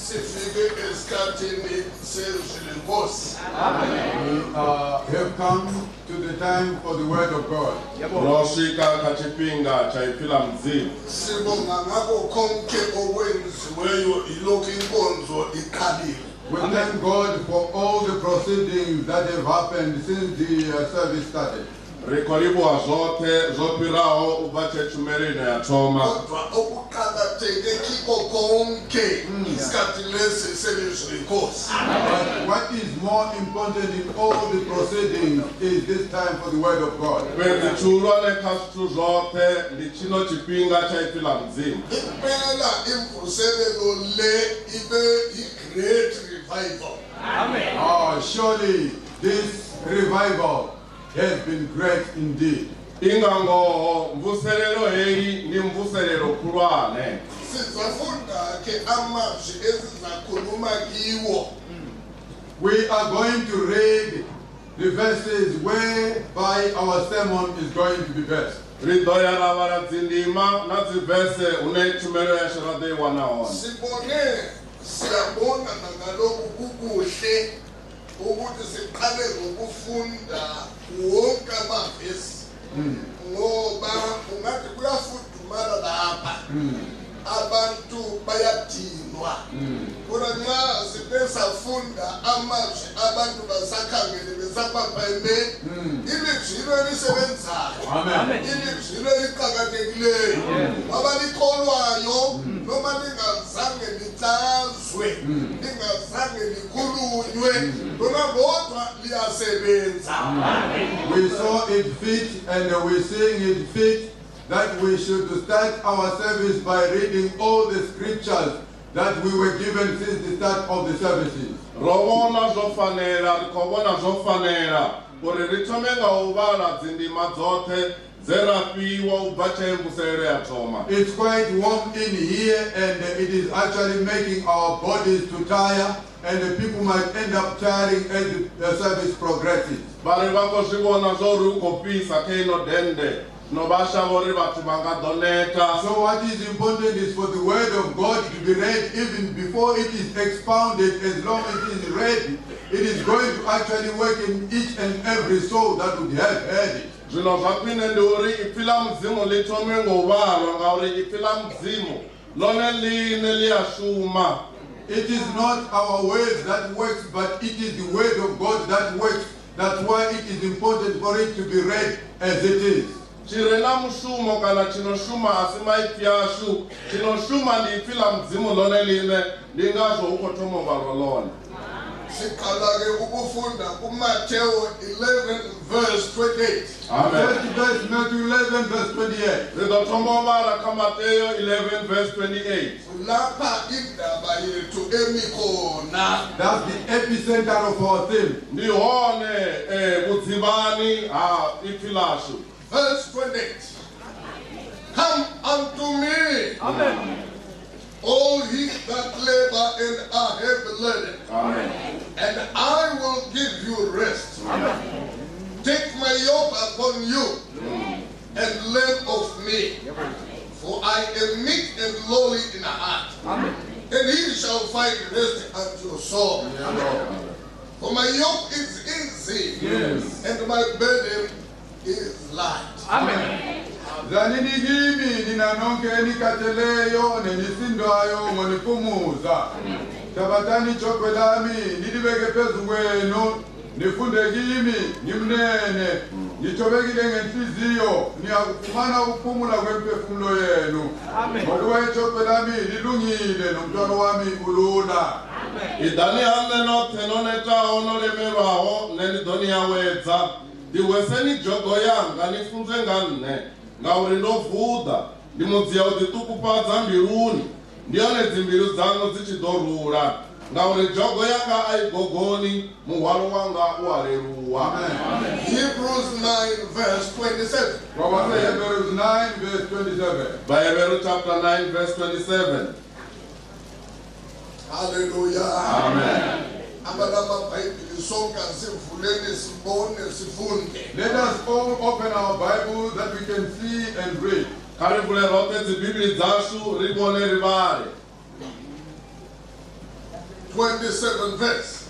We have come to the time for the word of God. We thank God for all the proceedings that have happened since the service started. What is more important in all the proceedings is this time for the word of God. Amen. Oh, surely this revival has been great indeed. We are going to read the verses whereby our sermon is going to be based. Abantu bayadinwa kodwa nxa sibesafunda amazwi abantu basakhangele besaphapheme ilizwi elisebenzayo ilizwi eliqhakathekileyo abalikholwayo noma lingazange lihlazwe lingazange likhulunywe lona kodwa liyasebenza. We saw it fit and we're seeing it fit that we should start our service by reading all the scriptures that we were given since the start of the services. It's quite warm in here and it is actually making our bodies to tire, and the people might end up tiring as the service progresses. So what is important is for the word of God to be read even before it is expounded. As long as it is read, it is going to actually work in each and every soul that would have heard it. It is not our words that works, but it is the word of God that works. That's why it is important for it to be read as it is. Siqalake ukufunda kuMatthieu 11 verse 28. First verse, Matthew 11 verse 28. Matthew 11 verse 28. Lapha indaba yethu emikhona. That's the epicenter of our theme. Verse 28. Come unto me. Amen. All ye that labor and are heavy laden, Amen. and I will give you rest. Amen. Take my yoke upon you and learn of me, for I am meek and lowly in heart, Amen. and ye shall find rest unto your soul. For my yoke is easy, and my burden is light. Amen. Zanidikimi ninanonke nikateleyo nenisindwayo ngonipumuza. Tabatani chokwe lami nilibeke phezu kwenu, nifunde kimi ngimnene, nitobekile ngenhliziyo niyakufumana ukuphumula kwemphefumulo yenu. Ngokuba ichokwe lami lilungile nomthwalo wami ulula. Idani hamne no tenoneta onolemerwaho nenidoni yawedza diweseni jogo yanga nifunze nganne ngauri ndovuda ndimudziya kuti tukupadza mbiruni ndiyone dzimbiru dzangu dzichidorura ngauri jogo yanga aigogoni muhwalo wanga uhareruwa. Hebrews 9 verse 27. Hebrews 9 verse 27. By Hebrews chapter 9 verse 27. Hallelujah. Amen. Let us all open our Bible that we can see and read. 27th verse.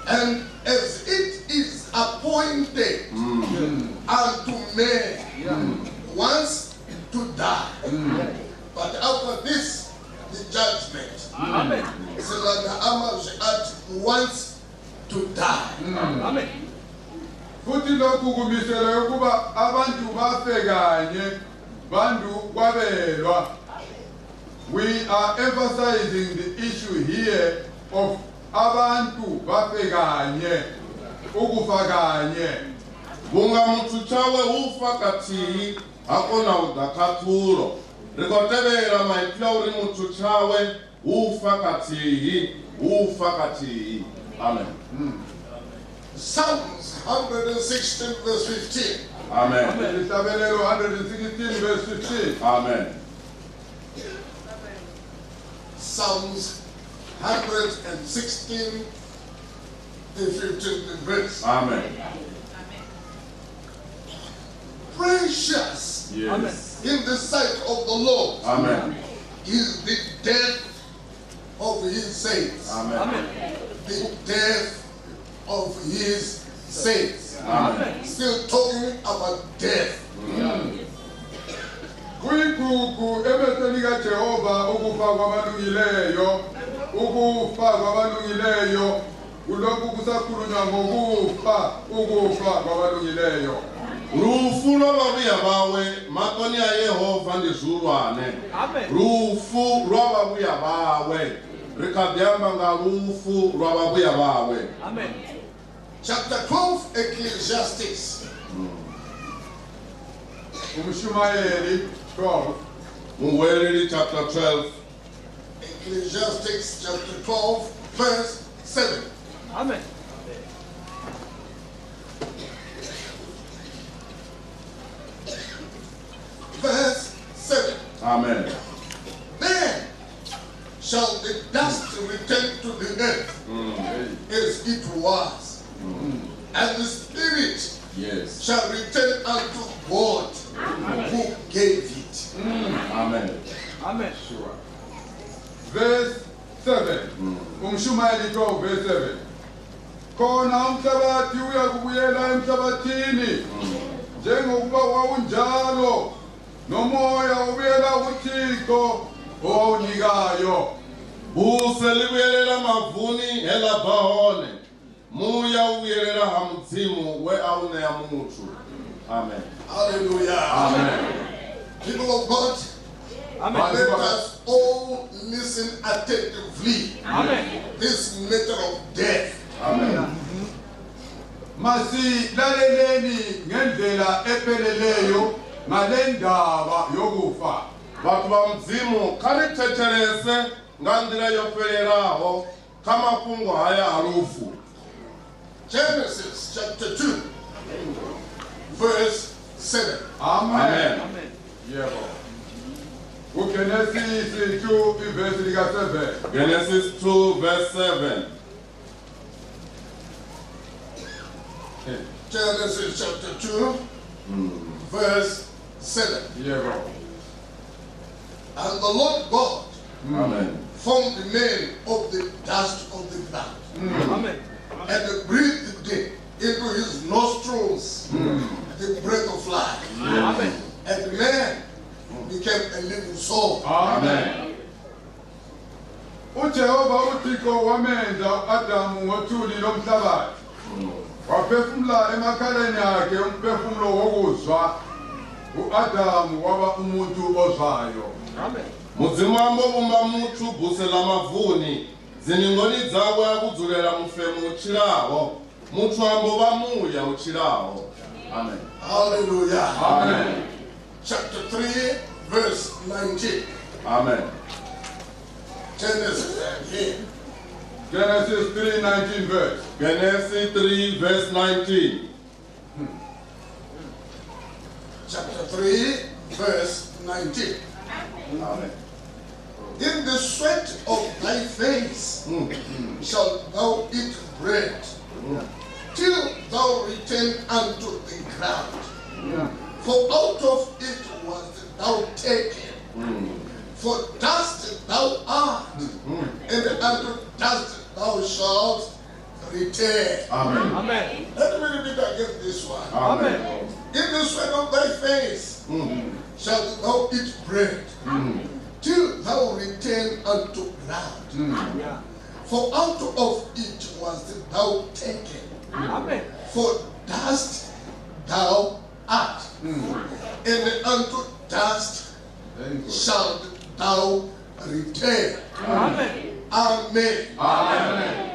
And as it is appointed unto men once to die, but after this, the judgment. Amen. Once to die. Amen. Futhi lokhu kumisela ukuba abantu bafe kanye bantu kwabelwa. We are emphasizing the issue here of abantu bafe kanye ukufa kanye. Bunga muthu chawe ufa katihi hakona udakatulo. Rikotevera maitla uri muthu chawe ufa katihi. Amen. Psalms 116 verse 15. Amen. 116 verse 15. Amen. Psalms 116 the 15th verse. Amen. Precious Yes. in the sight of the Lord Amen. is the death of his saints. Amen. The death of his saints. Amen. Still talking about death. Kuyigugu ebeseni kaJehova ukufa kwabalungileyo, ukufa kwabalungileyo, kulokhu kusakhulunywa ukufa kwabalungileyo. Rufu lwababuya bawe makoni ya Yehova ndizulwane. Rufu lwababuya bawe rikabyamba nga rufu lwababuya bawe. Amen. Chapter 12, Ecclesiastes. Umushumayeli 12. Muwereli chapter 12. Ecclesiastes chapter 12, verse 7. Amen. Verse 7. Amen. Then shall the dust return to the earth as it was, and the spirit Yes. shall return unto God who gave it. Amen. Amen. Sure. Verse 7. Umushumayeli 12 verse 7. Khona umhlabathi uyakubuyela emhlabathini njengokuba wawunjalo nomoya ubuyela kuThixo owunikayo. Buse libuyelela mavuni hela bahone. Muya ubuyelela hamdzimu we auneya muthu. Amen. Hallelujah. Amen. People of God, Amen. let us all listen attentively. Amen. This matter of death. Amen. Masilaleleni ngendlela epheleleyo ngalendaba yokufa. Bathu bamdzimu kalithethelese ngandila yofeleraho kamafungo haya arufu. Genesis chapter 2, verse 7. Amen. Amen. Yebo. UGenesis 2 verse lika 7. Genesis 2 verse 7. Genesis chapter 2, verse 7. Yebo. And the Lord God Amen. formed the man of the dust of the ground Amen. and breathed into his nostrils the breath of life. Amen. And man became a living soul. Amen. uJehova uThixo wamenza uAdamu ngothuli lomhlabathi. Waphefumula emakhaleni akhe umphefumulo wokuzwa. uAdamu waba umuntu ozwayo. Amen. Mudzimambo vumba muthu buse la mavuni ziningoni dzawe akudzulela mufemo uchilaho muthu ambo vamuya uchilaho. Amen. Hallelujah. Amen. Chapter 3, verse 19. Amen. Genesis. Genesis 3:19 verse. Genesis 3 verse 19. Chapter 3, verse 19. Amen. In the sweat of thy face shalt thou eat bread, till thou return unto the ground. For out of it was thou taken, For dust thou art, and unto dust thou shalt return. Amen. Amen. Let me repeat again this one. Amen. In the sweat of thy face shalt thou eat bread, till thou return unto ground. Yeah. For out of it was thou taken. Amen. For dust thou art, and unto dust shalt thou return. Amen. Amen. Amen.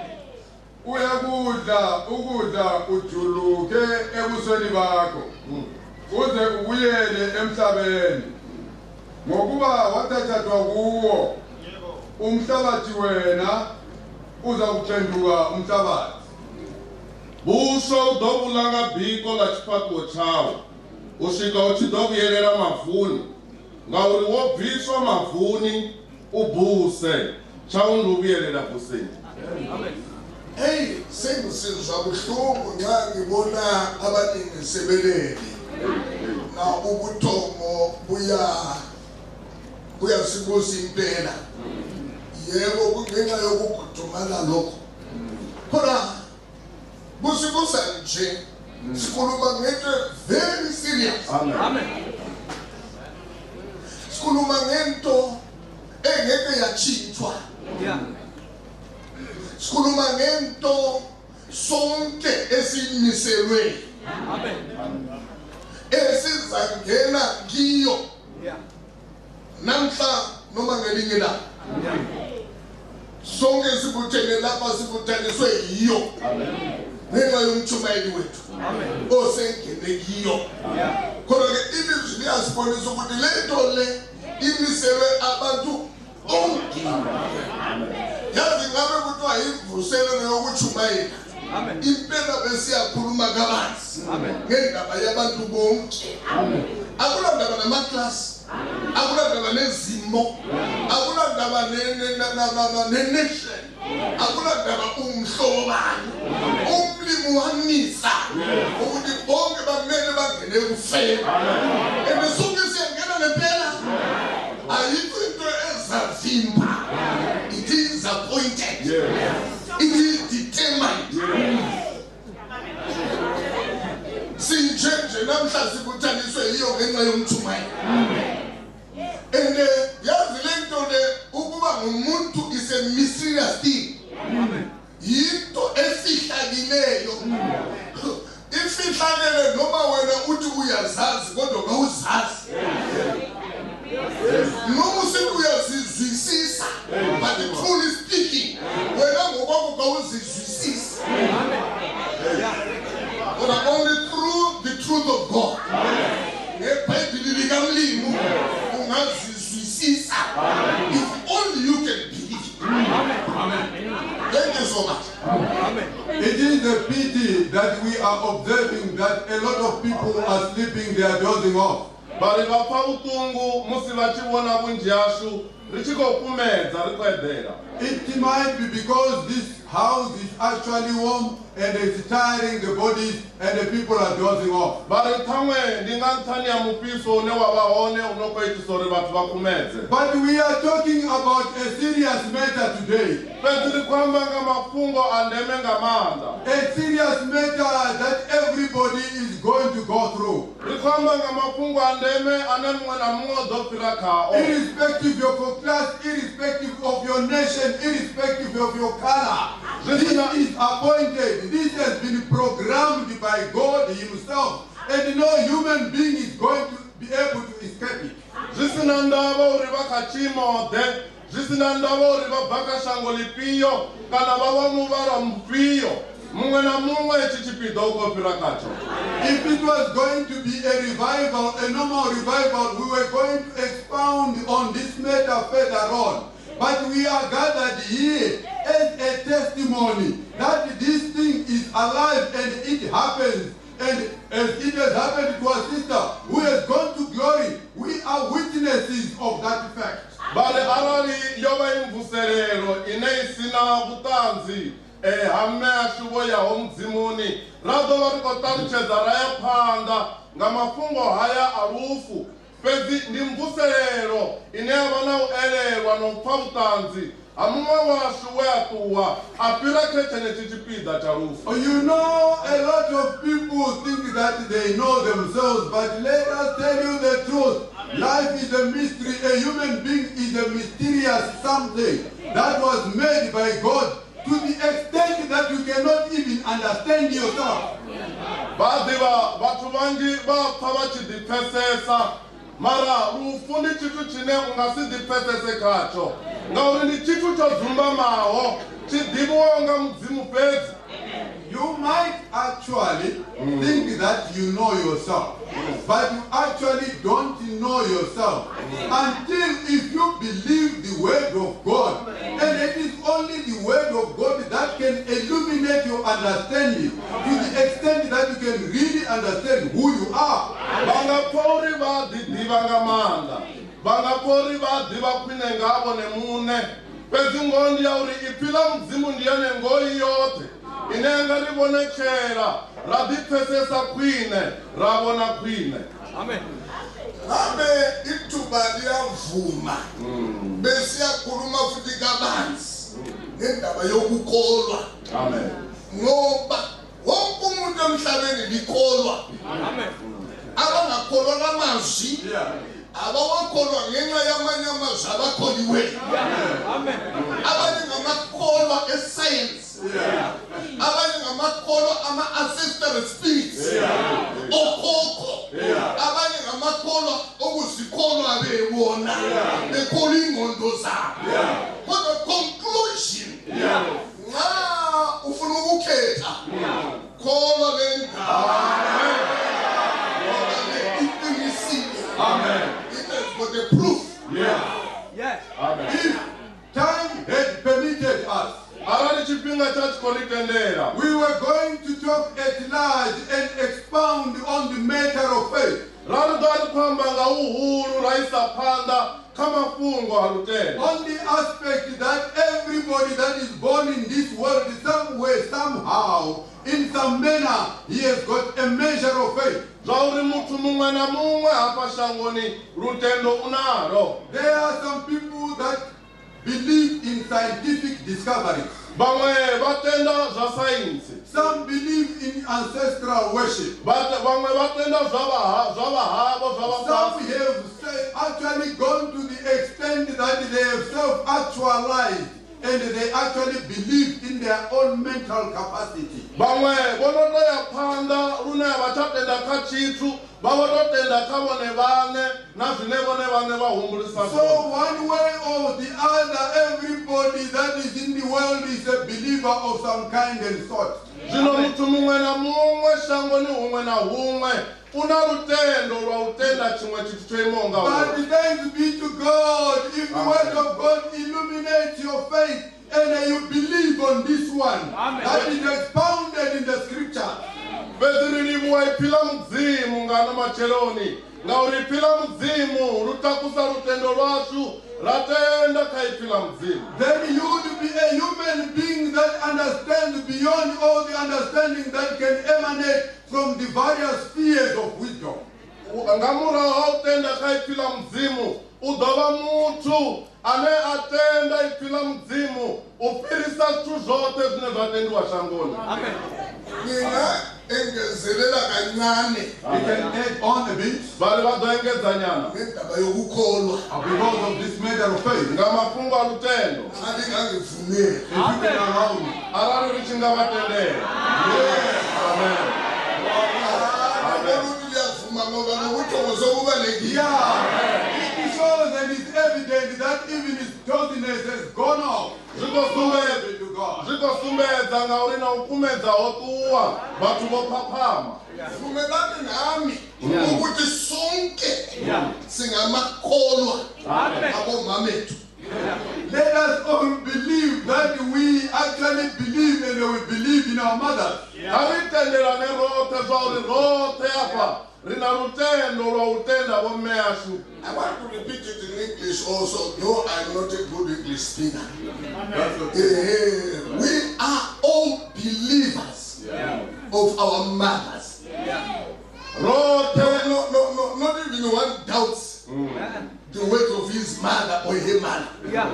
Uyakudla ukudla ujuluke ebusweni bakho uze ubuyele emhlabeni ngokuba wathathathwa kuwo umhlabathi wena uza kuphenduka umhlabathi. Busho udobulanga biko la chiphato chawo ushika uchidobuyelela mavuni ngauri wo bviswa mavuni ubuse chawundubuyelela buseni. Amen. Hey, sengizizwa buhlungu nxa ngibona abaningi sebelele na ubuthongo buyasibuza impela. Yebo kungenxa yokugudumala lokho. Kodwa busibuza nje sikhuluma ngento very serious. Amen. Sikhuluma ngento engeke yachithwa. Yeah. Sikhuluma ngento sonke esimiselwe. Amen. Esizangena kiyo Yeah. namhla noma ngelinye ilanga. Yeah. Sonke sibuthene lapha sibuthaniswe yiyo. Ngenxa yomtshumayeli wethu Amen. osengene kiyo. Yeah. Kodwa ke ilizwi liyasibonisa ukuthi lento le imiselwe abantu bonke. Yazi ngabe kuthiwa yimvuselelo yokutshumayela. Amen. Impela besiyakhuluma kabanzi Amen. ngendaba yabantu bonke. Akulandaba namaklasi, akulandaba nezimo, akulandaba ne-nation, akulandaba umhlobani, umlimi wamisa ukuthi bonke bamele bangene ekufeni. And sonke siyangena ngempela. Ayikho into ezavimba. It is appointed. It is determined. Sinjenje namhla sibuthaniswe yiyo ngenxa yomtshumayeli. And yazi lento le ukuba ngumuntu is a mysterious thing. Yinto efihlakileyo. Ifihlakele noma wena uthi uyazazi kodwa awuzazi. Noma usithi uyazizwisisa, but truly speaking, wena ngokwakho awuzizwisisi. But only through the truth of God. NgeBhayibheli likamlimu ungazizwisisa. If only you can believe. Thank you so much. It is a pity that we are observing that a lot of people are sleeping, they are dozing off. Bari vapfa utungu musi vachivona vunjyashu richikokumedza rikuedera. It might be because this house is actually warm and it's tiring the bodies and the people are dozing off. Bari thamwe ndinga nthani ya mupiso une wava hone unokoitisa uri vathu vakumedze. But we are talking about a serious matter today. Fhedzi ri khou amba nga mafhungo a ndeme nga maanḓa. A serious matter that everybody is going to go through. Ri khou amba nga mafhungo a ndeme ane muṅwe na muṅwe o ḓo fhira khao. Irrespective of your class, irrespective of your nation, irrespective of your color. This is appointed. This has been programmed by God Himself. And no human being is going to be able to escape it. Zvisina ndava uri vakachima ode, zvisina ndava uri vabva shango lipiyo, kana vava muvara mupiyo. Mumwe na mumwe ichi chipiḓa ukofhira khacho. If it was going to be a revival, a normal revival, we were going to expound on this matter further on. But we are gathered here as a testimony that this thing is alive and it happens. And as it has happened to our sister who has gone to glory, we are witnesses of that fact. Bali arali yova imvuselelo ine isina vutanzi hamme ashuvo ya mudzimuni ra ḓo vha ri khou ṱalutshedza ra ya phanḓa nga mafhungo haya a lufu fhedzi ndi mvuselelo ine yavha na u elelwa na u pfa vhuṱanzi ha muṅwe washu we a ṱuwa a fhira kha tshenetshi tshipiḓa tsha lufu. You know, a lot of people think that they know themselves, but let us tell you the truth. Life is a mystery. A human being is a mysterious something that was made by God to the extent that you cannot even understand yourself. Vhaḓivha vhathu vhanzhi vha pfa vha tshi ḓipfesesa, mara lufu ndi tshithu tshine u nga si ḓipfesese khatsho ngauri ndi tshithu tsho dzumbamaho tshi ḓivhiwaho nga mudzimu fhedzi. You might actually think that you know yourself, but you actually don't know yourself until if you believe the word of God, and it is only the word of God that can illuminate your understanding to the extent that you can really understand who you are. Vangapori va ḓiḓivha nga maanḓa, vangapori va ḓivha khwine nga vhone muṋe, fhedzi ngoho ndi ya uri ipfhi ḽa mudzimu ndi yone ngoho i yoṱhe ine yanga ri vhonetshela ra ḓipfesesa khwine ra vhona khwine. Amen. Ngabe ithuba liyavuma besiyakhuluma futhi kabanzi ngendaba yokukholwa. Amen. Ngoba wonke umuntu emhlabeni likholwa. Amen. Abangakholwa amazwi abawakholwa ngenxa yamanye amazwi abakholiweyo. Amen. Abanye ngamakholwa esayensi, abanye ngamakholwa ama-ancestral spirits, okhokho, abanye ngamakholwa okuzikholwa bebona bekholwa ingqondo zabo. Kodwa conclusion, nxa ufuna ukukhetha kholwa le ndaba. Amen. It has got the proof. Yes. Amen. If time had permitted us, Arali chipinga cha chikolitendera, we were going to talk at large and expound on the matter of faith. rari ḓo khamba nga uhulu ra isa phanḓa kha mafhungo a lutendo. On the aspect that everybody that is born in this world, somewhere, somehow, in some manner, he has got a measure of faith. Zvauri muthu muṅwe na muṅwe hafha shangoni lutendo unalo. There are some people that believe in scientific discoveries. Vhaṅwe vha tenda zwa saintsi, Some believe in ancestral worship. vhaṅwe vha tenda zwa vhahavho zwa Some vhafasi. have actually gone to the extent that they have self-actualized and they actually believe in their own mental capacity. Vhaṅwe vho no tou ya phanḓa lune a vha tsha tenda kha tshithu, vha vho tou tenda kha vhone vhaṋe na zwine vhone vhaṋe vha humbulisa So zwone. one way or the other, everybody that is in the world is a believer of some kind and sort. Zwino muthu muṅwe na muṅwe shangoni huṅwe na huṅwe una lutendo lwa u tenda tshiṅwe tshithu tsho imaho nga But uri. thanks be to God, if the word of God illuminates your faith and you believe on this one, Amen. that is expounded in the scripture. Fhedzi ri livhuwa ipfhi ḽa mudzimu nga ano matsheloni ngauri ipfhi ḽa mudzimu lu takusa lutendo lwashu ra tenda kha ipfhi ḽa mudzimu. Then you would be a human being that understands beyond all the understanding that can emanate from the various spheres of wisdom. Nga murahu ha u tenda kha ipfhi ḽa mudzimu u ḓo vha muthu ane a tenda ipfhi ḽa mudzimu u fhirisa zwithu zwoṱhe zwine zwa tendiwa shangoni. Amen. Mina engezelela kancane We can add on a bit Vhali vha ḓo engedza nyana ngendaba yokukholwa. because of this matter of faith. nga mafhungo a lutendo Xa ndingangivumeli. If you can allow me. arali ri tshi nga vha tendela. Amen. Ndibona ukuthi liyavuma ngoba nokuthokoza kubalulekile. Yeah, it shows and it's evident that even his godliness has gone off. Zwi khou sumbedza- Glory to God. zwi khou sumbedza ngauri na u kumedza ho ṱuwa vhathu vho phaphama. Vumelani nami ukuthi sonke singamakholwa abomamethu. Let us all believe that we actually believe and we believe in our mothers. Kha ri tendelane roṱhe zwa uri roṱhe afha ri na lutendo lwa u tenda vho mme ashu. I want to repeat it in English also, though I'm not a good English speaker. That's okay. We are all believers of our mothers. Roṱhe No, not even one doubts wehemana. Yeah.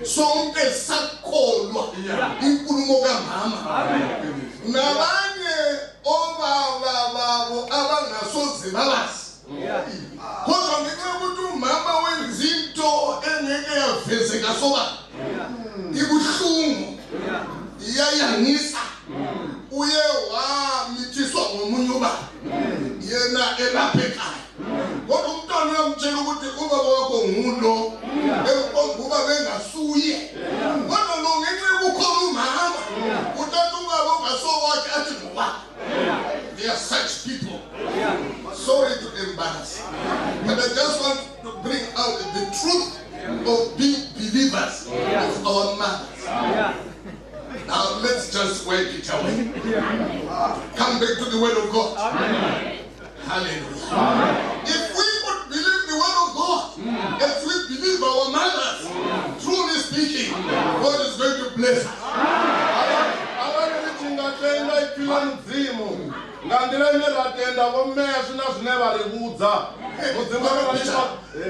Sonke sakholwa inkulumo kaMama. Nabanye obaba babo abangasoze babazi. Kodwa ngenxa yokuthi umama wenza into engeke yavezeka sobala. Ibuhlungu. Iyayangisa. Uye wamithiswa ngomunye ubaba. Yena elaphekayo. Kodwa umntwana uyamtshela ukuthi ubaba wakho ngulo. Ukuba bengasuye. Kodwa lo ngenxa yokukhona umama. Uthatha ubaba ongasowakhe athi ngowakhe. There are such people. Sorry to embarrass. But I just want to bring out the truth of being believers of our mothers. Now let's just wipe it away. Come back to the word of God. Hallelujah. If we could believe the word of God, as we believe our mothers, truly speaking, God is going to bless us.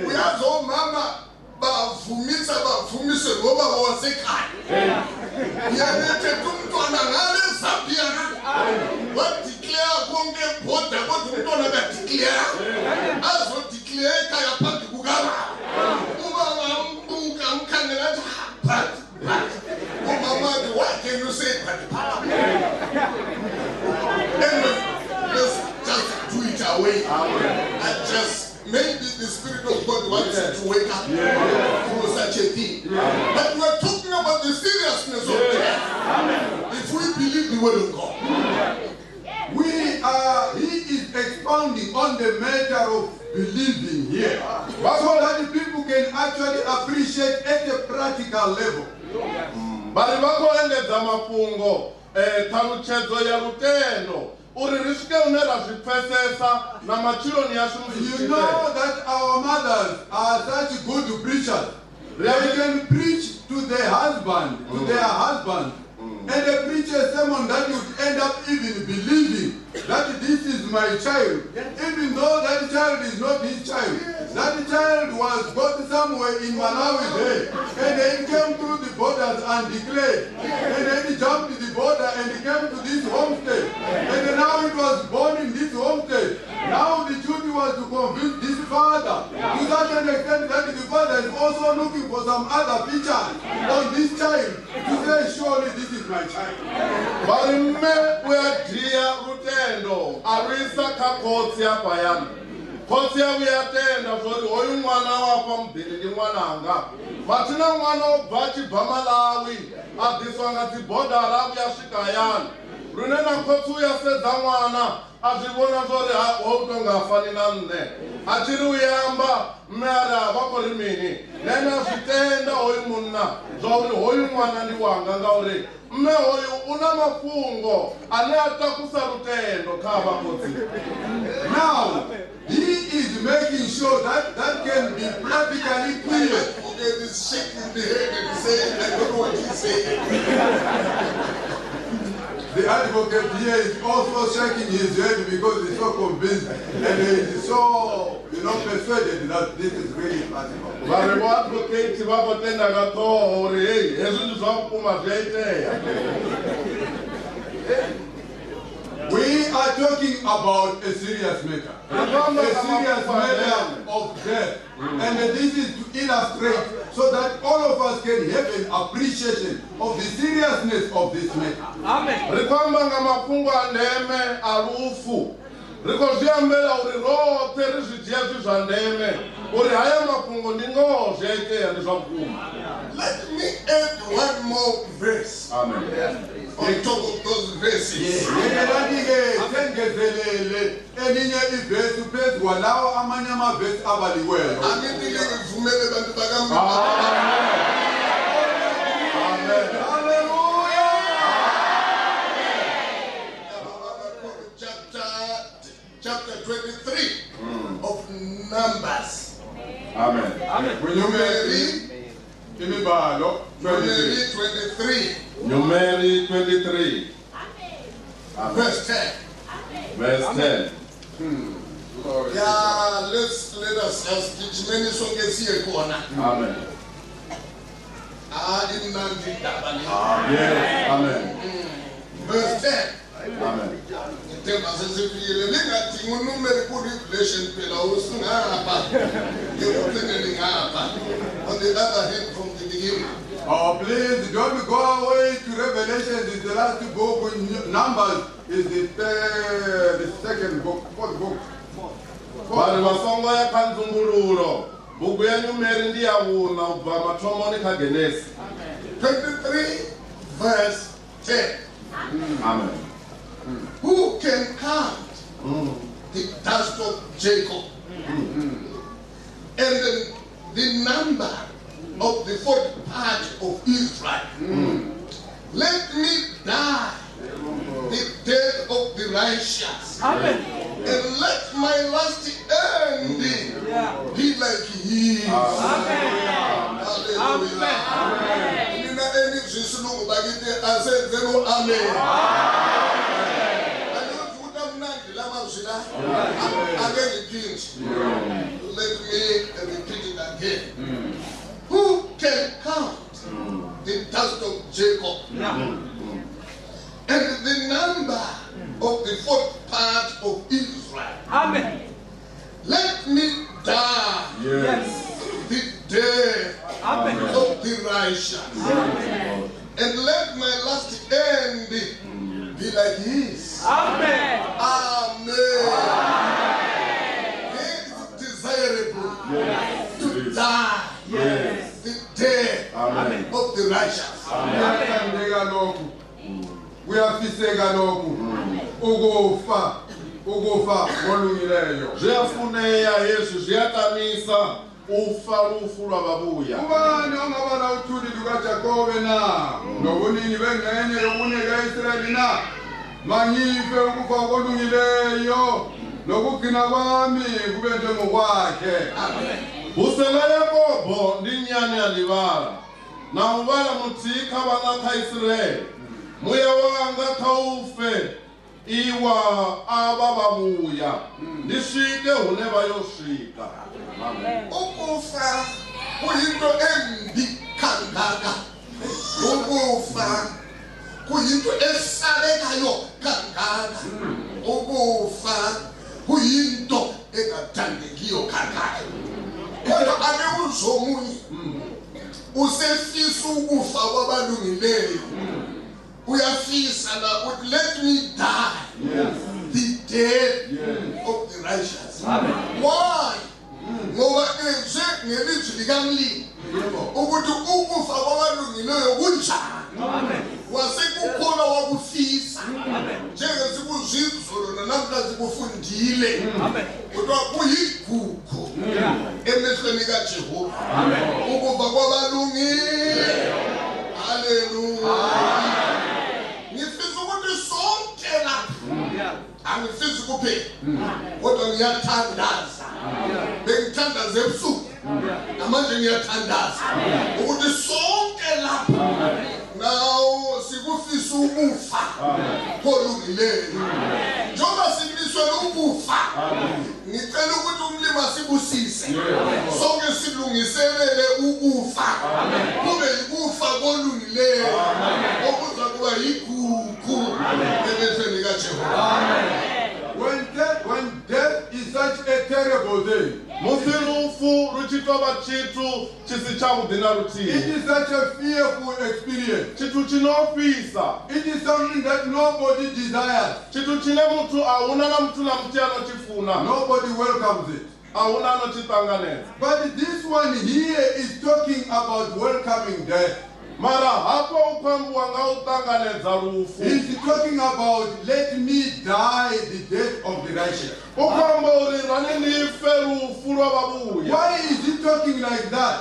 Uyazo mama bavumise ngoba wasekhaya. Yethe umntwana ngale Zambia wadeclare konke bodwa kodwa umntwana kadeclare azo declare ekhaya phambi kukababa. Ubaba umbuka umkhangela athi but umama, why can you say but? Let's just do it away. And just maybe the Spirit of God wants you to wake up through such a thing. But we are talking about the seriousness of death. If we believe the word of God. He is expounding on the matter of believing here. So that the people can actually appreciate at a practical level. Bari bako engedza mafungo thalutshedzo ya lutendo uri ri swike une ra zwi pfesesa na matshiloni yashu musi. You know that our mothers are such good preachers. They can preach to their husband, and they preach a sermon that would end up even believing that this is my child, even though that child is not his child. That child was got somewhere in Malawi there, and then came through the borders and declared, and then he jumped the border and came to this homestead, and then now it was born in this homestead. Now the duty was to convince this father to such an extent that the father is also looking for some other features on this child to say, surely this is my child. Barimme weadiya rutendo arisa kakotsi apayana. Kotsi uyatenda zori hoyu mwana wapa mbili ndi mwananga. Matina mwana obva Malawi adiswa ngati bodara uyasvika yana. Runena kotsi uyasedza mwana azvibona zori wautonga afani na nne. Achiri uyamba mmera vakori mini. Nena zvitenda hoyu munna zvauri hoyu mwana ndi wanga ngauri mme hoyu una mafungo ane atakusa rutendo kava kotsi. Now he is making sure that that can be practically clear. Okay, he's shaking the head and saying, I don't know what he's saying. The advocate here is also shaking his head because he's so convinced and he is so, persuaded that this is really possible. Advocate vakotenda katori hezvi ndi zvakupfuma zvaiteya. We are talking about a serious matter. A serious matter of death. And this is to illustrate so that all of us can have an appreciation of the seriousness of this matter. Amen. Rikwamba nga mafungo andeme arufu. Rikozviambela uri rote rizvidziya zva ndeme. Uri haya mafungo ndingo zvaiteya ndi zvakupfuma. Let me add one more verse. Amen. On top of those verses. Chapter 23 of Numbers. Amen. Amen. Numeri 23. Numeri 23. Verse 10. Verse 10. Yeah, let us just teach many songs here. Amen. Yes. Amen. Verse 10. Amen. On the other hand, from the beginning. Oh, please don't go away to Revelation. It's the last book. Numbers is the second book, fourth book. Vanhu vasongo ya kanzumbululo buku ya nyumeri ndi yavuna ubva mathomoni kha Genesi. 23 verse 10. Amen. Who can count the dust of Jacob and the number of the fourth part of Israel? Let me die the death of the righteous. Amen. And let my last end be like his. Amen. Hallelujah. Nina eni zisilungu bakithi asenzelo amen. Ayuzuta mnandi lamazwi la. Ake ngiphinde. Let me repeat it again. Who can count the dust of Jacob and the number of the fourth part of Israel? Amen. Let me die Yes. the death Amen. of the righteous, and let my last end be like his. Amen. Amen. It is desirable to die the death of the righteous. Uyathandeka lokhu. Uyafiseka lokhu. Ukufa ngolungileyo. Zviyafuneya Yesu zviyatamisa ufa lufu lwababuya. Ubani ongabala uthuli lukaJakobe na nobuningi bengxenye yokunika Israyeli na mangife ukufa kolungileyo nokugcina kwami kube njengokwakhe. Busela Yakobo ndi nyani yalibala na ubala mutika bana kha Israeli muya wanga kha ufe iwa abababuya ndishike hune bayoswika. Ukufa kuyinto embi kangaka. Ukufa kuyinto esabekayo kangaka. Ukufa kuyinto engathandekiyo kangaka. Kodwa ake uzomunye usefisa ukufa kwabalungileyo. Uyafisa na uthi let me die the death of the righteous. Why? Ngoba ngelizwi likamlimi ukuthi ukufa kwabalungileyo kunjani. Wasekukhona wakufisa njengesikuzizolo nanamhla sikufundile kodwa kuyigugu emehlweni kaJehova ukufa kwabalungileyo. Hallelujah. Ngifisa ukuthi sonke lapha angifisi kuphela kodwa ngiyathandaza. Bengithandaza ebusuku namanje ngiyathandaza ukuthi sonke lapha nawo sikufisa ukufa kolungileyo. Njengoba simiswele ukufa ngicela ukuthi umlimi asibusise sonke silungiselele ukufa kube yikufa kolungileyo okuza kuba yigugu emehlweni kaJehova. When death is such a terrible thing, Musilufu ruchitoba chitu chisichavudina it ruti. is such a fearful experience. Chitu chinofisa. It is something that nobody desires. Chitu chine mutu auna na mtu na mti anochifuna. Nobody welcomes it. Auna anochitanganeza. But this one here is talking about welcoming death. Mara hapo ukwambu wanga utanganeza rufu. He's talking about let me die the death of the righteous. Ukwambu urirani nife rufu lwababuya. Why is he talking like that?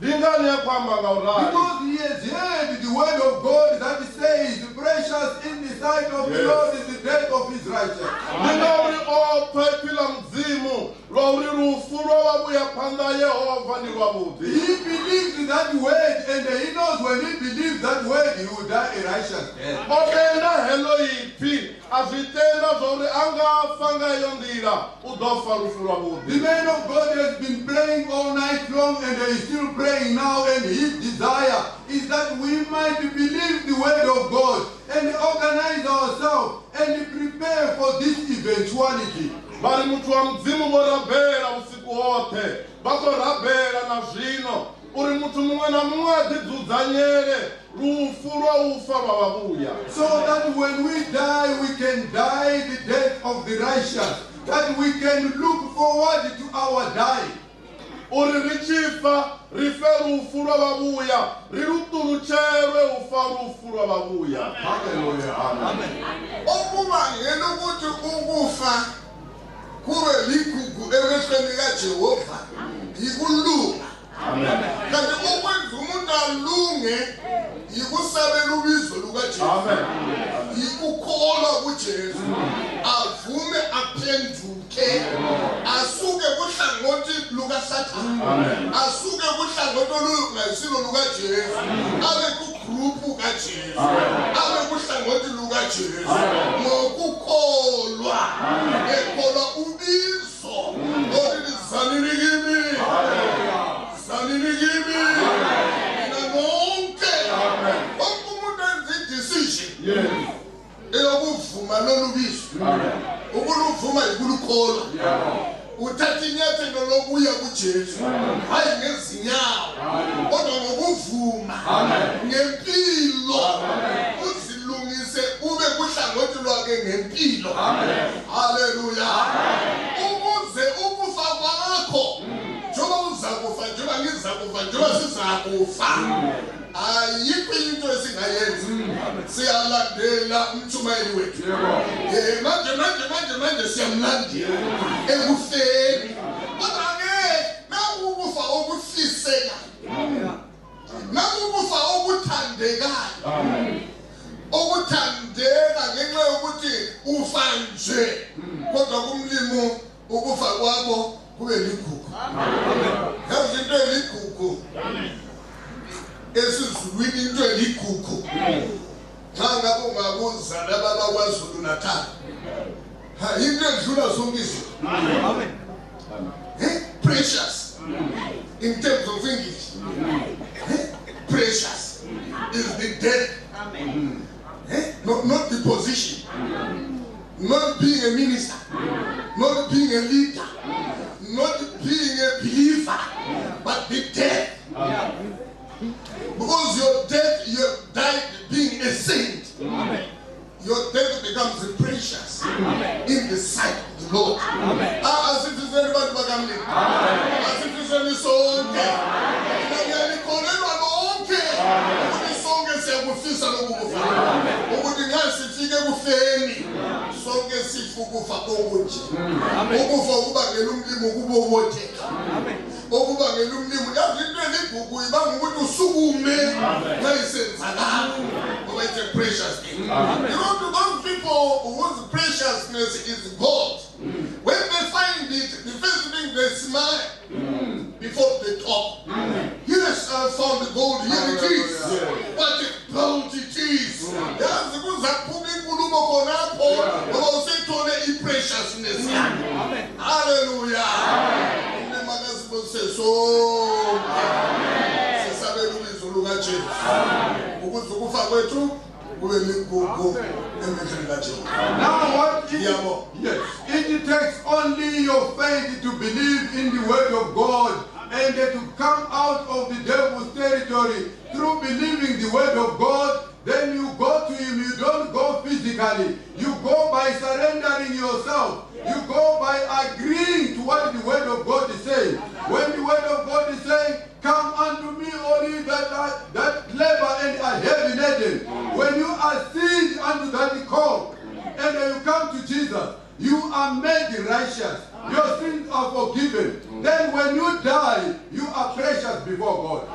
Dingani ya kwamba ngaurari. Because he has heard the word of God that says, precious in the sight of the Lord is the death of his righteous. Ndingauri opa pila mzimu lwauri rufu lwababuya panda Yehova ni lwabudi. He believes that word, and he knows when he believes that word, he will die a righteous death. Otenda helo ipi azitenda zori anga fanga yondira udofa rufu The lwabudi. man of God has been praying all night long and is still praying now, and his desire is that we might believe the word of God and organize ourselves and prepare for this eventuality. Bari muthu wa mudzimu vho rabela usiku woṱhe vha khou rabela na zwino uri muthu muṅwe na muṅwe a ḓidzudzanyele lufu lwa ufa lwa vhavhuya, so that when we die, we can die the death of the righteous, that we can look forward to our dying. uri ri tshi fa ri fe lufu lwa vhavhuya, ri lu ṱulutshelwe u fa lufu lwa vhavhuya. Hallelujah. Amen. Ukuba ngelokuthi ukufa kube ligugu emehlweni kaJehova yikulunga. Kanti ukwenza umuntu alunge yikusabela ubizo lukaJesu, yikukholwa kuJesu, avume aphenduke, asuke kuhlangothi lukaSathane, asuke kuhlangothi olungasilo lukaJesu, abe kugroupu kaJesu, abe kuhlangothi lukaJesu ngokukholwa, ekholwa ubizo olizanini kimi. Zanini kimi. Mina nonke. Wonke umuntu enza i-decision eyokuvuma lolu bizo, ukuluvuma yikulukholwa, uthatha inyathelo lokuya kuJesu, hayi ngezinyawo kodwa ngokuvuma, ngempilo uzilungise ube kuhlangothi lwakhe ngempilo. Haleluya. Ukuze ukufa kwakho njengoba uzakufa, njengoba ngizakufa, njengoba sizakufa, ayikho into esingayenzi, siyalandela umtshumayeli wethu. Manje siyamlandela ekufeni, kodwa-ke nakukufa okufisekayo, nakukufa okuthandekayo, okuthandeka ngenxa yokuthi ufa nje, kodwa kumlimo ukufa kwakho kube ligugu. Yazi into eligugu esizulwini, into eligugu xa ngabe ungakuzala baba kwaZulu Natal, into edlula zonke izinto. Precious in terms of English, precious is the death, not the position, not being a minister, not being a leader, not being a believer, but the death. Because your death, you have died being a saint. Your death becomes precious in the sight of the Lord. As it is everybody bagamli. As it is any song. Sonke sifukufa konje. Ukufa ukubangela umlimo ukubobotheka. Okubangela umlimo yazi into eligugu ibanga ukuthi usukume nayisenzakala. Ngoba it's a precious thing. You know, to those people whose preciousness is gold, when they find it, the first thing they smile before they talk. Yes, I found the gold, here it is. What a gold it is. Yazi kuzaphuma inkulumo khonapho ngoba usethole i-preciousness. Hallelujah. Sisabela ubizo lukaJesu ukuze ukufa kwethu kube ligugu emehlweni kaJesu. Now what it takes only your faith to believe in the word of God and to come out of the devil's territory through believing the word of God. Then you go to him. You don't go physically. You go by surrendering yourself. You go by agreeing to what the word of God is saying. When the word of God is saying, "Come unto me, all ye that labor and are heavy laden," when you accede unto that call and you come to Jesus, you are made righteous. Your sins are forgiven. Then when you die, you are precious before God.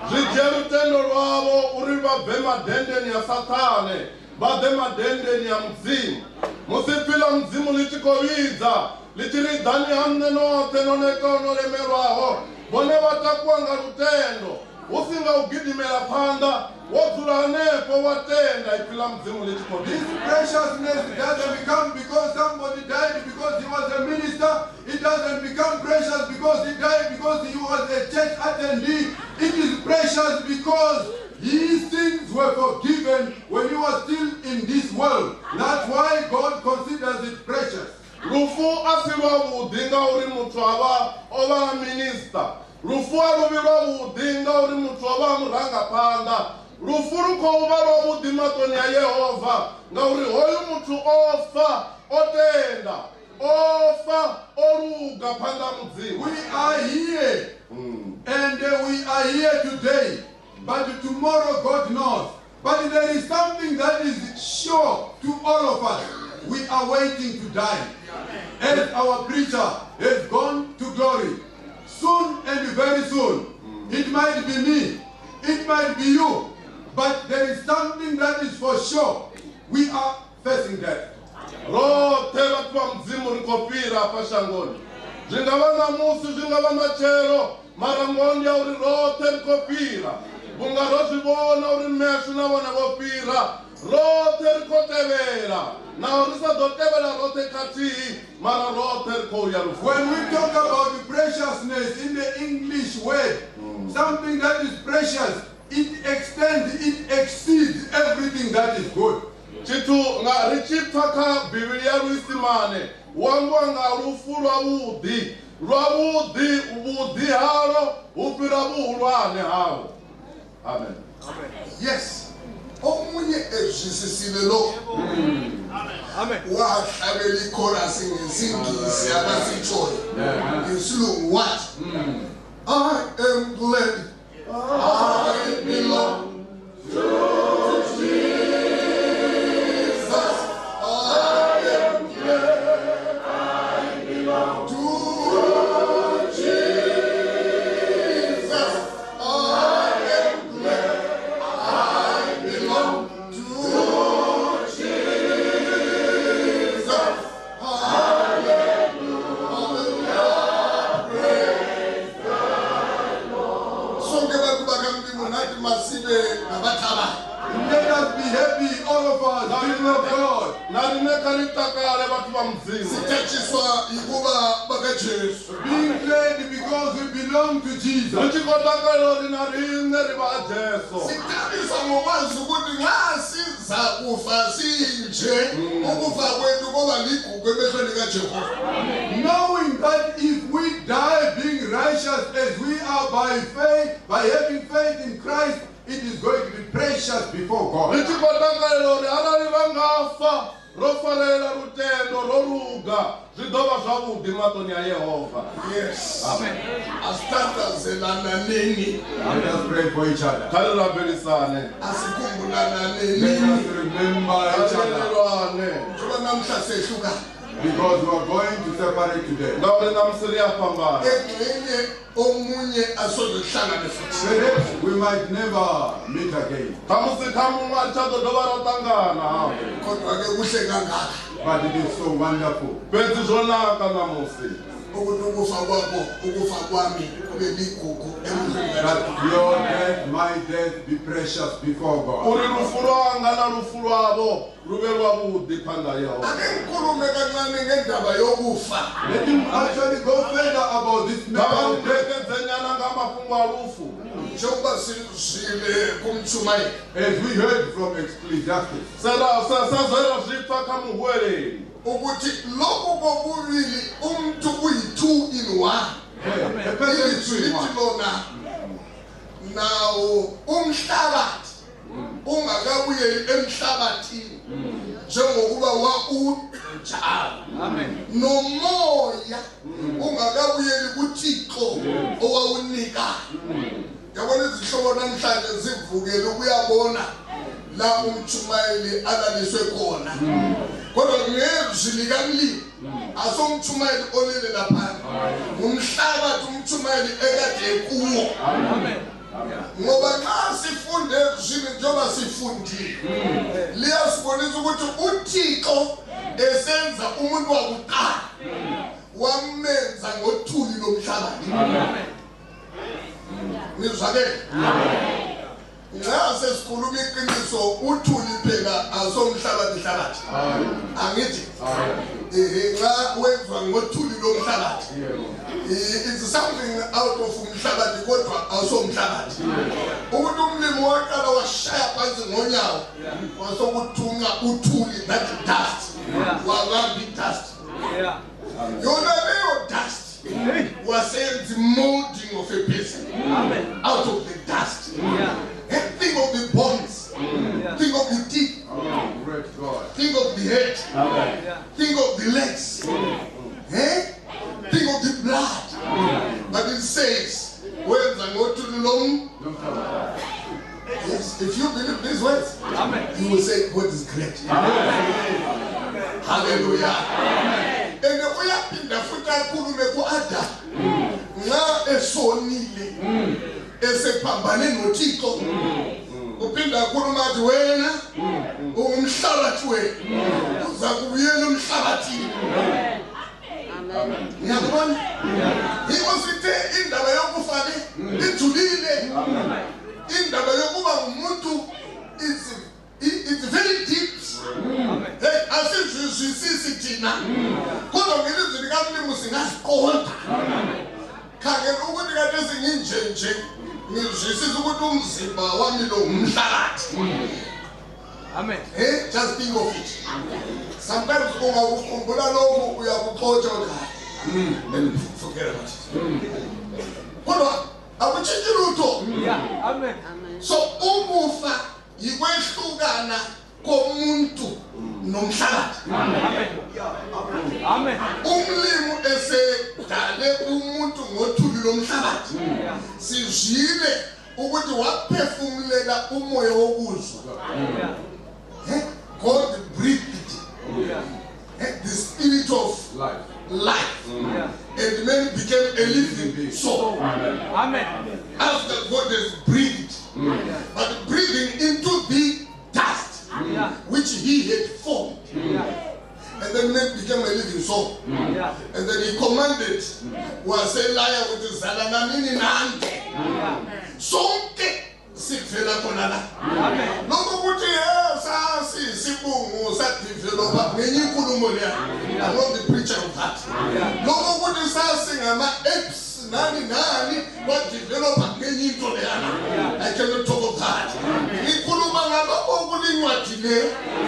Musipila mzimu lichikoviza lichiridhani hamne note nonekono lemerwaho bone watakuanga lutendo usinga ugidimela panda wotulanepo watenda ipila mzimu lichikoviza. This preciousness doesn't come because somebody died because he was a minister. it doesn't become precious because he died because he was a church attendee. It is precious because his sins were forgiven when he was still in this world. That's why God considers it precious. Rufu asirwa udinga uri mutwaba oba minister. Rufu arubilwa udinga uri mutwaba muranga panda. Rufu ruko uba udima ya Yehova. Nga uri hoyu mutu ofa otenda. Ofa oruga panda mzimu. We are here and we are here today. But tomorrow God knows. But there is something that is sure to all of us. We are waiting to die. As our preacher has gone to glory. Soon and very soon. It might be me. It might be you. But there is something that is for sure. We are facing death. Ro teva twa mzimu rikopira pashangoni. Jingava namusi jingava machero. Marangondi uri rote rikopira. Bunga rosi bona uri mesu na bona vopira. Rote rikotevera. Na orisa dotevera rote kati. Mara rote rikoya rufu. When we talk about the preciousness in the English word, something that is precious, it extends, it exceeds everything that is good. Chitu nga richipaka Biblia ruisimane. Wangwa nga rufu rwabudi. Rwabudi ubudi haro. Upirabu urwane haro. Amen. Yes. Omunye ezisisile lo. Amen. Wahlabeli chorus ngesingisi abasitshoyo. Ngesilungu what? I am glad I belong to Jesus. I am glad I belong to Jesus. I am glad I belong to Jesus. Hallelujah. Praise the Lord. Sonke bantu bakamlimo nathi masibe ngabathaba. Let us be happy, all of us, people of God. Sithethiswa ikuba bakaJesu. Being glad because we belong to Jesus. Sithabiswa ngokwazi ukuthi nxa siza kufa sinje ukufa kwethu kuba ligugu emehlweni kaJehova. Knowing that if we die being righteous as we are by faith, by having faith in Christ, it is going to be precious before God. Yes. Amen. Asitandazelana nini. Let us pray for each other. Asikhumbulana Let nini. us remember each other. Njengoba namhla sehluka. Because we are going to separate today. Engxenye omunye asozohlangana futhi. Perhaps we might never meet again. Kodwa ke kuhle kangaka. But it is so wonderful. Ukuthi ukufa kwakho, ukufa kwami kube ligugu emhlweni That kaJehova. your death, my death be precious before God. Ake ngikhulume kancane ngendaba yokufa. Let him actually go further about this matter of death. Njengoba sizwile kumtshumayeli. As we heard from Ecclesiastes. Ukuthi lokho kokubili umuntu uyi-2 in 1. A person is Lithi 2 in 1. lona nawo umhlabathi ungakabuyeli emhlabathini njengokuba wakunjalo. Nomoya ungakabuyeli kuThixo owawunika. Yabona izihlobo namhlanje zivukele ukuyabona la umtshumayeli alaliswe khona. Kodwa ngezwi likamlimi asomtshumayeli olele lapha. Umhlabathi umtshumayeli ekade kuwo. Ngoba xa sifunde ezwini njengoba sifundile liyasibonisa ukuthi uThixo esenza umuntu wakuqala wamenza ngothuli lomhlabathi. Nizwakele? Nxa sesikhuluma iqiniso uthuli phela asomhlabathi hlabathi. Angithi. Nxa wenza ngothuli lomhlabathi. It's something out of umhlabathi kodwa asomhlabathi. Umuntu umlimi waqala washaya phansi ngonyawo. Wasokuthunqa uthuli that dust. Wabambi dust. Yona leyo dust. Was saying the molding of a person out of the dust. And think of the bones, think of the teeth, think of the head, think of the legs, think of the blood. But it says, words are not to the long. Yes, if you believe these words, you will say, God is great. Hallelujah. And we have been the foot of Ada. Now a sonile. Ese pambane no tiko. Upinda kuruma duena. Umhlabathi we. Uzakubuyela umhlabathi. Amen. Ngiyabona? Ikosithe indaba yokufa le ijulile. Indaba yokuba umuntu it's very deep. Hey, asizwisisi thina. Kodwa ngelizwi likaMlimu singasiqonda. Khangela ukuthi kade singinjenje. Ngizwisisa ukuthi umzimba wami lo umhlabathi. Amen. Hey, just think of it. Sometimes ungakukhumbula lokho uyakuxotsha uthi then forget about it. Kodwa akutshintshi lutho. Amen. So umufa yikwehlukana komuntu nomhlabathi. Amen. Umlimu esedale umuntu ngothuli lomhlabathi. Sivile ukuthi waphefumulela umoya wokuzwa. God breathed the spirit of life. And man became a living soul. Amen. After God has breathed, but breathing into the dust which he had formed. And then man became a living soul. And then he commanded, was a liar with the Zalanamini Nante. Sonke sivela konala. Lokho kuthi sasi sibungu sadevelopa ngeyinkulumo leya. I'm not the preacher of that. Lokho kuthi sasi ngama apes nani what developa ngeyinto leya. I cannot talk of that. Ngikhuluma ngalokho okulincwadi le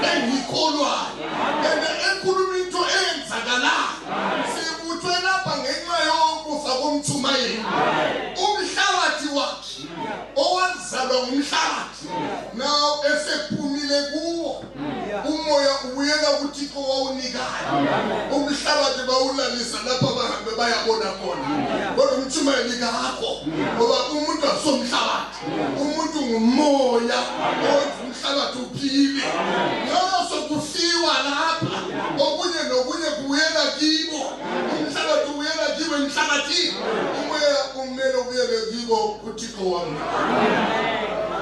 engikholwayo. And ekhuluma into eyenzakala. Sibuthwe lapha ngenxa yokufa komthumayeli. Umhlabathi wakhe owazalwa ngumhlabathi. Now esephumile kuwo umoya ubuyela kuThixo wawunikayo. Umhlabathi bawulalisa lapha bahambe bayabona khona. Kodwa umthumayeli kakho ngoba umuntu asomhlabathi. Umuntu ngumoya umhlabathi uphile. Ngaso kufiwa lapha okunye nokunye kubuyela kibo. Umhlabathi ubuyela kibo emhlabathini. Umoya umele ubuyele kibo kuThixo wami.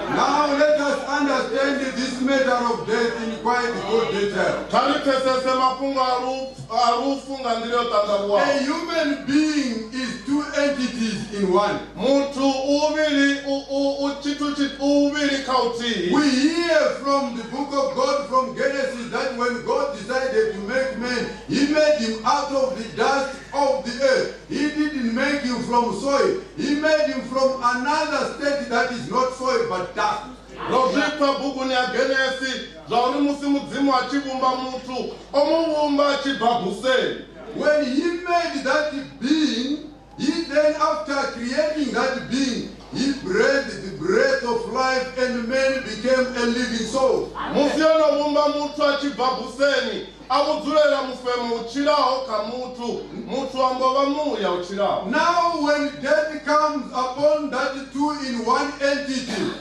Now let us understand this matter of death in quite good detail. A human being is two entities in one. We hear from the book of God from Genesis that when God decided to make man, he made him out of the dust of the earth. He didn't make him from soil. He made him from another state that is not soil but dust. When he made that being, he then after creating that being, he breathed the breath of life and man became a living soul. Now when death comes upon that two-in-one entity,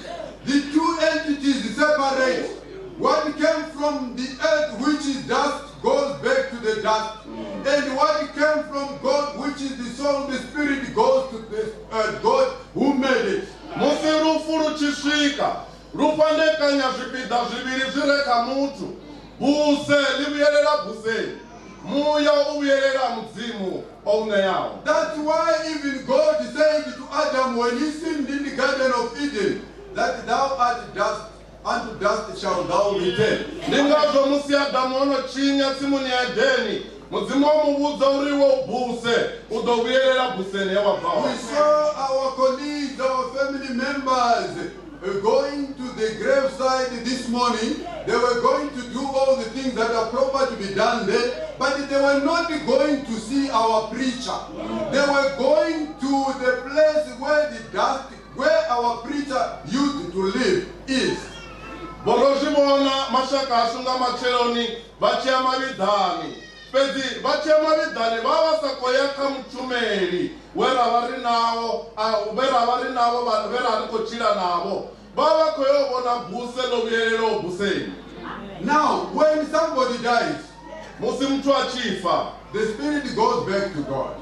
the two entities separate. One came from the earth, which is dust, goes back to the dust. And what came from God, which is the soul, the spirit, goes to the God who made it. That's why even God said to Adam when he sinned in the Garden of Eden, that thou art dust, unto dust shalt thou return. Ndingazvo musi Adamu anochinya tsimuni yaEdheni, mudzimu wamubudza uriwo ubvuse, udovuyerera bvuseni yawabva. We saw our colleagues, our family members going to the graveside this morning. They were going to do all the things that are proper to be done there, but they were not going to see our preacher. They were going to the place where the dust, where our preacher used to live, is. Borozhivona mashaka asunga macheloni vachia mavidhani. Pedi vachia mavidhani vavasakoyaka muchumeri wera vari navo vera arikochira navo. Vavakoyovona bhuse novuyerero bhuseni. Now, when somebody dies, musi muthu achifa, the spirit goes back to God.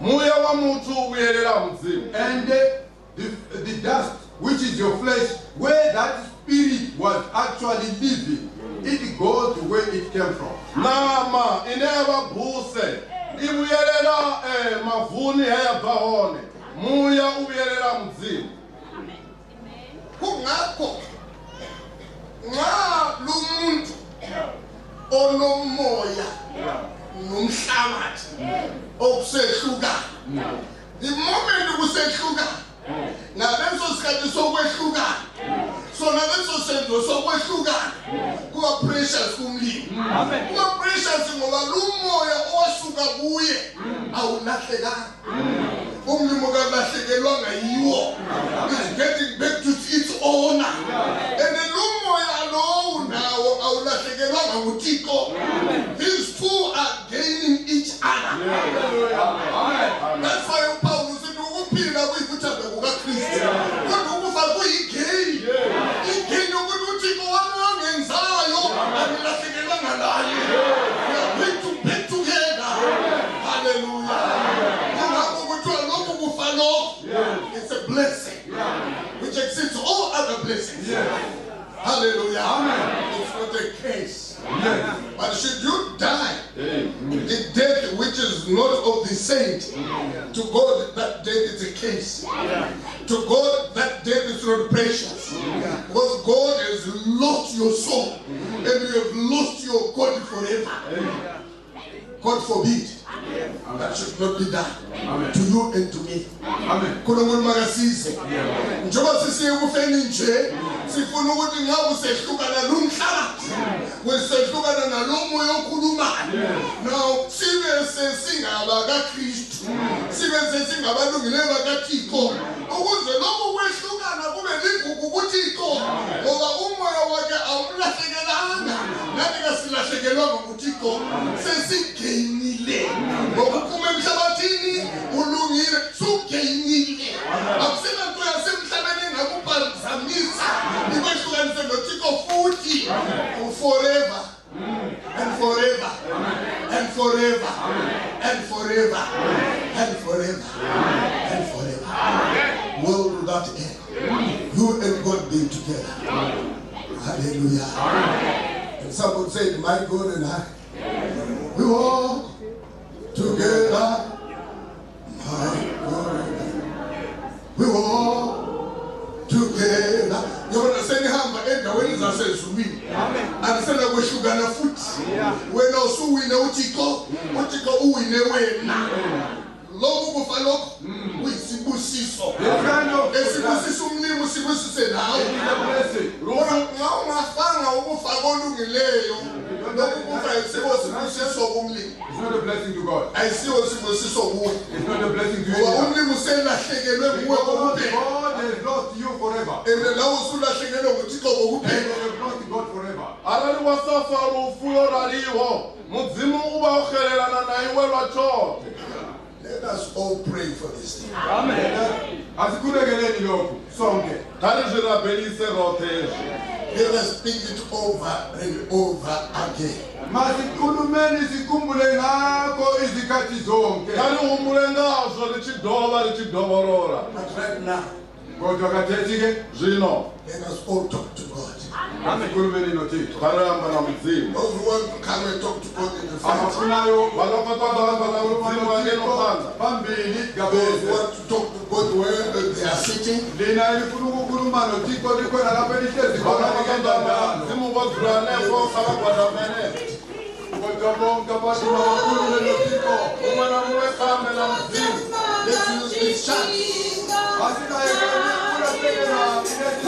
Muya wa muthu uyerera mudzimu. And the dust, which is your flesh, where that spirit was actually living, it goes to where it came from. Nama ineva bhuse ibuyerera mavuni ayabva hone. Muya uyerera mudzimu. Kungakho nxa lumuntu onomoya nomhlabathi okusehluka, the moment kusehluka ngaleso sikhathi sokwehluka, sona leso senzo sokwehluka kuba precious kumlimi. Kuba precious ngoba lumoya osuka kuye awulahlekanga. Umlimi kalahlekelwanga yiwo, is getting back to its owner. And the lumoya lowo nawo awulahlekelwanga nguThixo. These two are gaining each other. That's why Paul said ukuphila kuyikuthanda kukaKristu. Kodwa ukufa kuyigain. Igain yokuthi uThixo wami wangenzayo angilahlekelwanga naye. We are going to be together. Hallelujah. It's a blessing which exceeds all other blessings. Hallelujah. Amen. It's not a case. But should you die, the death which is not of the saint, to God that death is a case. To God that death is not precious. Because God has lost your soul and you have lost your God forever. God forbid. That should not be done. Amen. To you and to me. Amen. Kulungulu makasize. Njoba sisiye kufeni nje, sifuna ukuthi ngabe sehlukana nomhlabathi. Wesehlukana nalomoya okhulumayo. Now sibe sesingaba kaKristu. Sibe sesingabalungileyo bakaThixo. Ukuze lokho kwehlukana kube ligugu kuThixo. Ngoba umoya wakhe awulahlekelanga. Nathi kasilahlekelwanga nguThixo. Sesigeyinile. Ngokuphuma emhlabathini ulungile sugeyinile. Akusena nto yasemhlabeni engakubhalizamisa ikwehlukanise noThixo futhi forever and forever and forever and forever and forever and forever. World without end. You and God being together. Hallelujah. And someone said, my God and I, we walk together, my God and I. We walk together. Yona senihamba endaweni zasezulwini. Anisena kwehlukana futhi. Wena usuwine uThixo, uThixo uwine wena. Lokhu kufa lokho uyisibusiso. Esibusiso umlimi sibusise nawe. Ungafanga ukufa kolungileyo. Lokhu kufa isibusiso kumlimi. It's not a blessing to God. Ayisiwo sibusiso kuwe. It's not a blessing to you. Umlimi uselahlekelwe kuwe kokuphela. God has lost you forever. And lawo usulahlekelwe nguThixo kokuphela. You have lost God forever. Arali wasafa lufuyo raliho, mudzimu uba ukhelelana na iwe lwachote. Let us all pray for this thing. Amen. Asikulekeleni lokhu sonke. Talizvirabhelise rothe. Let us think it over and over again. Masikhulumeni sikhumbule ngakho izikhathi zonke. Talihumbule ngazvo lichidovorora. But right now, Kodwa khathesi ke zvino let us all talk to God. asikhulumeni noThixo. karamba na mudzimu. Those who want to come and talk to God in the front. Abafunayo Vanokotwa na mudzimu vangenopanda. phambili Those who gabeze. want to talk to God where they are sitting. church. Lina ilifuna ukukhuluma noThixo likhona lapha elihlezi khona ngedandalo. Kodwa bonke abantu mabakhulume noThixo. Let's use this church. Asikayekeni ukulahlekela Let's